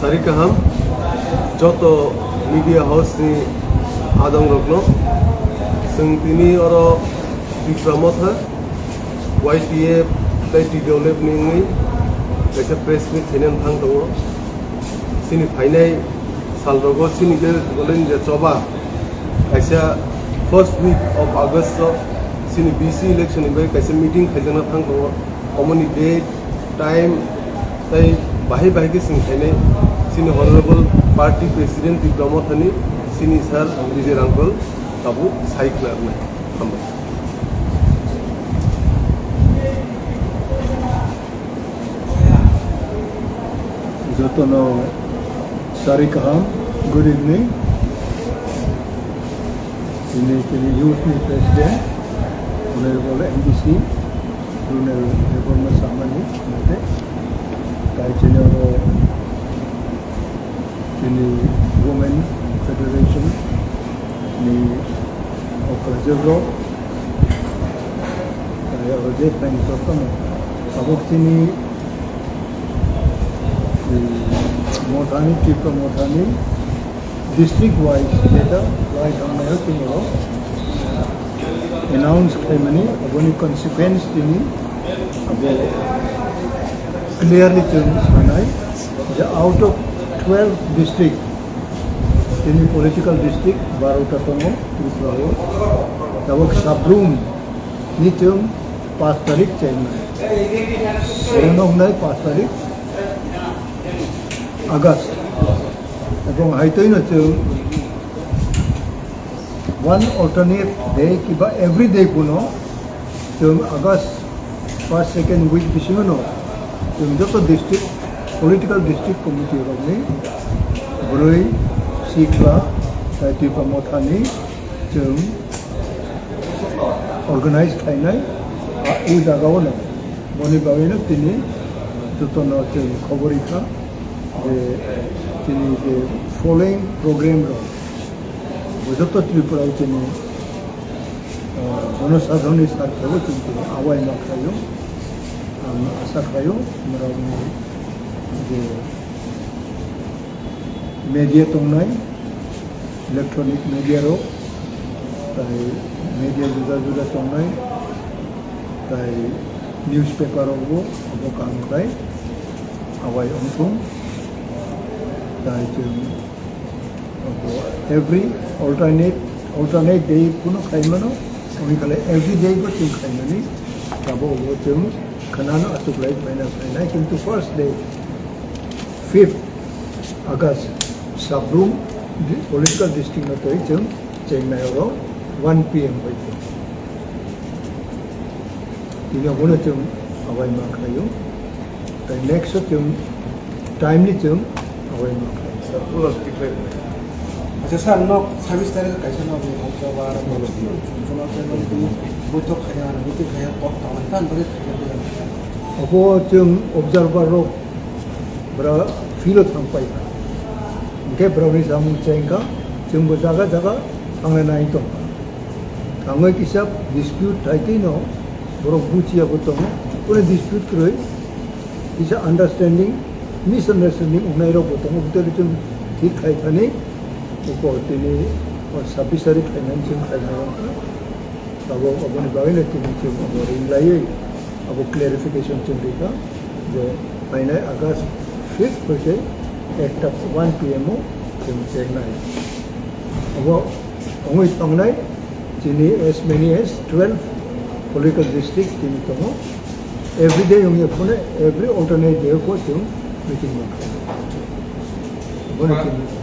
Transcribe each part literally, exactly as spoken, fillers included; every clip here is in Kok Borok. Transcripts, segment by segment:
Sari kaham, joto media house ni adong rokno, chwng tini oro Tipra Motha, Y T F tei T W F ni wngwi kaisa press meet khainani thang tongo. Chini phainai salrogo chini je goleni je choba kaisa first week of August o chini B C election ni bagwi kaisa meeting khaijakna thang tongo. Omoni date, time tei bahai bahai khe chwng khainai chini honorable party president Tipra Mothani chini sir Vijay Rangkol tabuk sai khna rwnai. Hambai. Jotono sari kaham, good evening. Ini kini youth ni president, honorable M D C, Runel Debbarma Samani, mate, tai chini oro chini Women Federation ni okra jebro, tai oro je thangi tongthomo. Abo chini, eh, Mothani, Tipra Mothani district wise jeta lai thangnaio tini oro announce khlaimani, aboni consequence tini abo clearly chwng sanai je out of twelve district, tini political district barota tongo Tripura o, tabok Sabrum ni chwng paanch tarik chainai. Orono wngnai paanch tarik August. Ebong haitwi no chwng one alternate day kiba every day kuno chwng August first, second week bisingo no chwng joto district, political district committee rokni bwrwi, sikla, tai Tipra Mothani chwng organize khlainai, a, o jagao no. Boni bagwino tini jotono chwng khobor rikha je tini je following program rok bo joto Tripura o chini, ah, jonosadharoni sartho o chini tini awai ma khlaio. Ang asa khlaio norokni je media tongnai, electronic media rok, tai media juda juda tongnai, tai newspaper rok bo abo kaham khlai awai wngthung, tai chwng abo every alternate, alternate day kuno khlai mano, wngwi khlai every day bo chwng khlaimani, abo bo chwng khwnano achuklai phaina phainai, kintu first day fifth August, Sabrum di-, political district no twi chwng Chennai oro one P M bai tini abono chwng awai ma khlaio. Tai next o chwng timely chwng awai ma khlaio. Sir, pulo declare khlai. Acha sir, nok sabis tarik kaisa nok ni observer, observer, boitok khaiya, meeting khaiya, kok tangwi tan bari khaiya. Abo chwng observer rok bra field o thang pai kha. Hwnkhe brokni samung cheng kha, chwngbo jaga jaga thangnai nai tong kha. Thangwi kisa dispute thai twi no borok buchiya bo tongo. Kunu dispute kwrwi kisa understanding, misunderstanding wngnai rok bo tongo. Bwtwi chwng thik khai thani uko tini o sabis tarik khainani chwng khainai wngkha. Abo, aboni bagwi no tini chwng abo ring laiwi abo clarification chwng rikha je phainai August fifth bai se ekta one P M o chwng chengnai. Abo wngwi tongnai chini as many as twelve political district tini tongo. Every day wngya phone, every alternate day ko chwng meeting mankha. Bono chwng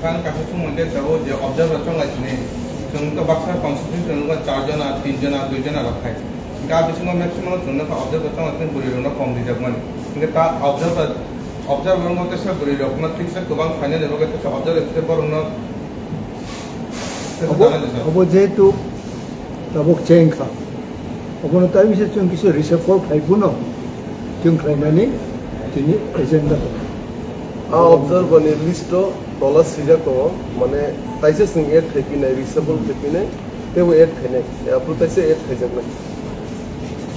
Kan kaisa sumung de jago je observer chonglai sini. Chwng to baksa constituency chwng nukha char jona, tin jona, dui jona rok khai. Ga bisingo maximum chwng nukha observer chonglai sini bwrwi rokno kom rijak mani. Hingke ta observer, observer wngma tesa bwrwi rokno thiksa kwbang khainani bagwi tesa observer khe borokno tesa Obo, tanai rijak. Obo jehetu tabuk cheng kha. Obono tai bisa chwng kisa reshuffle khai phano chwng khlainani tini agenda tongo. A observer ni list o tola sijak tongo, mane taisa chwng add khai pinai, reshuffle khai pinai, teibo add khainai, aphuru taisa add khaijaknai.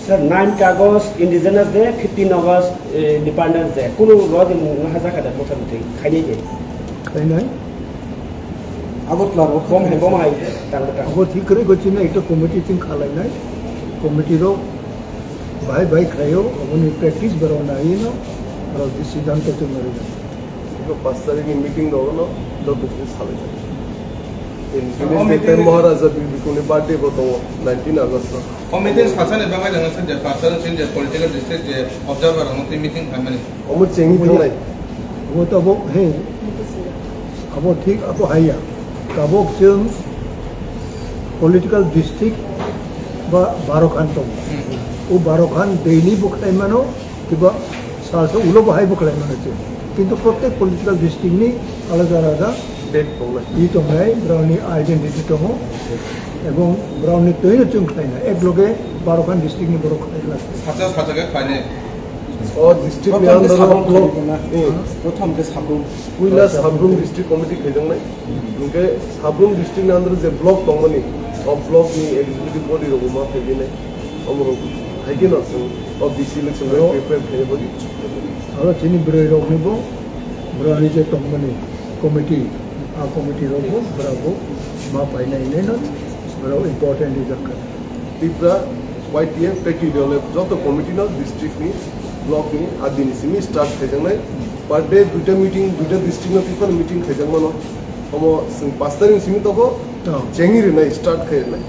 Sir, nine August Indigenous Day, fifteen August, eh, Independence Day. Kunu rodi mung hajak kada bokar mutui. Khainai de. Khainai. Agartala rok bom hai, bom hai, tang tang. Abo thik kwrwi gochinai ekta committee thing khalainai. Committee rok bahai bahai khaio, aboni practice borok naino, borok decision to chwng nai. Iko pas tarikh ni meeting rok no, joto khe salai. In, oh, meeting. Maharaja Bikuni birthday bo tongo, nineteen August. O meeting sasani bagwi nang se je pas tarikh ni je political district je observer rok tei meeting khaimani. Omo chengwi thangnai. Omo tabuk, he. Abo thik, abo haiya. Tabuk chwng political district ba baro khan tongo. Hmm. O baro khan daily bo khlai mano, kiba salsa ulo bo hai bo khlai mano chwng. Kintu prottek political district ni alada alada date tongnai. I tongnai, broni identity tongo. Ebong broni toino chwng khlaina. Ek loge baro khan district ni borok khlai lak. Sacha sacha khe khlainai. O district ni under o block. Eh. Prothom khe Sabrum. Puila Sabrum district committee khaijaknai. Hwnkhe Sabrum district ni under o je block tongmani, o block ni executive body rok ma phaikhe nai. Omo rok phaikhe no chwng o D C election rok prepare khaina bagwi. Aro chini bwrwi rok ni bo, bwrwi ni je tongmani committee, a committee rok bo, bwrwi bo ma painai hinwi no, bwrwi important rijak kha. Tipra Y T F, Teki Dole, joto committee no district ni, block ni, a dini simi start khaijaknai. Per day duita meeting, duita district no tiphan meeting khaijakmano. Omo chwng pas tarikh ni simi tongo, oh, chengwi rinai, start khai rinai.